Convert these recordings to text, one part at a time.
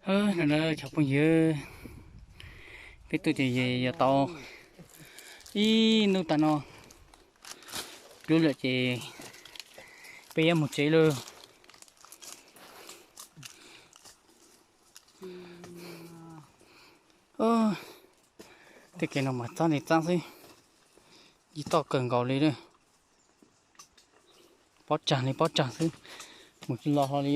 Cov phooj ywg, peb tuaj ces yog tau ib hnub tag no, dub lawm ces peb yuav mus tsev lawm. Tej kev no mas txab li txab xwb, ib toj kawg nkaus li lawm. Pob tsag li pob tsag xwb, mus tsis los hlo li.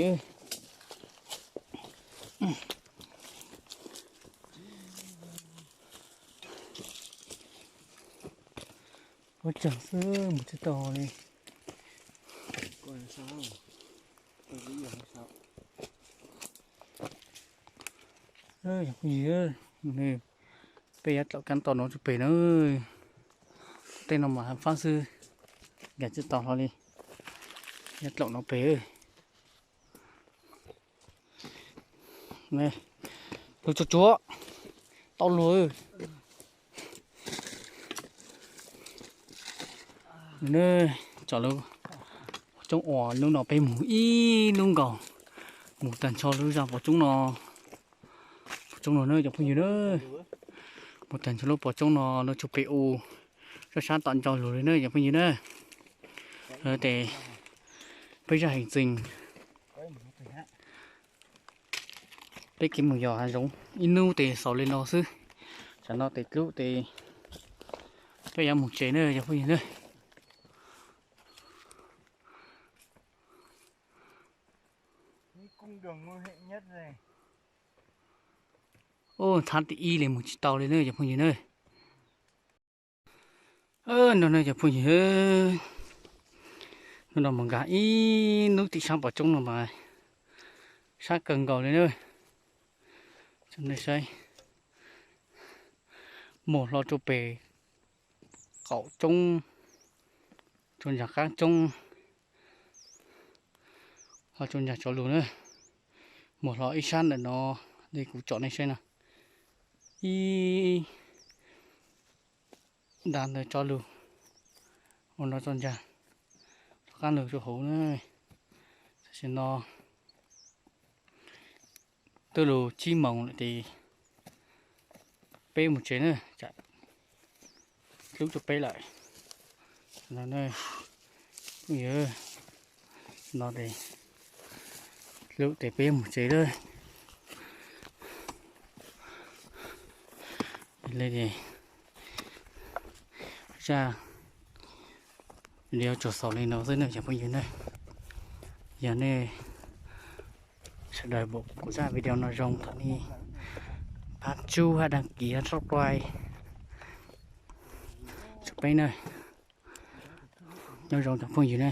Pob tsag xwb mus tsis tau li. Phooj ywg, peb yuav tlaum kab toj no rau pem na. Tej no mas fab xwb, nkag tsis tau hlo li. Yuav tlaum no pem. Lug tsuag tsuag, tau lug. Tso lub pov tsoob uas hnub no peb mus ib hnub nkaus, mus tag nrho lub zaj pov tsoob no, pov tsoob no na cov phooj ywg na. Mus tag nrho lub pov tsoob no no tsuas pem u, sab sab tom ntsa lug li na cov phooj ywg na. Ces peb zaj heev txeeg, peb kev mus yos hav zoov ib hnub tes xaus li no xwb. Tsam no tes dlub tes peb yuav mus tsev na cov phooj ywg na. Ub, thab tim ib li mus tsis tau li na cov phooj ywg na. No no cov phooj ywg, hnub no mus nkag ib hnub tim sab pov tsoob no mas sab kawg nkaus li na. Tso nej saib, muag hlo rau pem qaum tsoob, rau ntsa qab tsoob, ho rau ntsa tsov lug na. Muag hlo ib sab ntawm no li kuv tsom nej saib no, ib nta ntawm tsov lug, ua no rau ntsa, rov qab lug rau hauv na. Tam sim no twb lug tsib moos lawm ces peb mus tsev na, tsam dlub rau peb lawm. No ces dlub ces peb mus tsev lawm. Li ces zaj video tsuas xaus li no xwb na cov phooj ywg na. Yog nej sawv daws pom kuv zaj video no zoo thov nej pab tsub hab dag kis hab subscribe rau peb na. Nyob zoo cov phooj ywg na.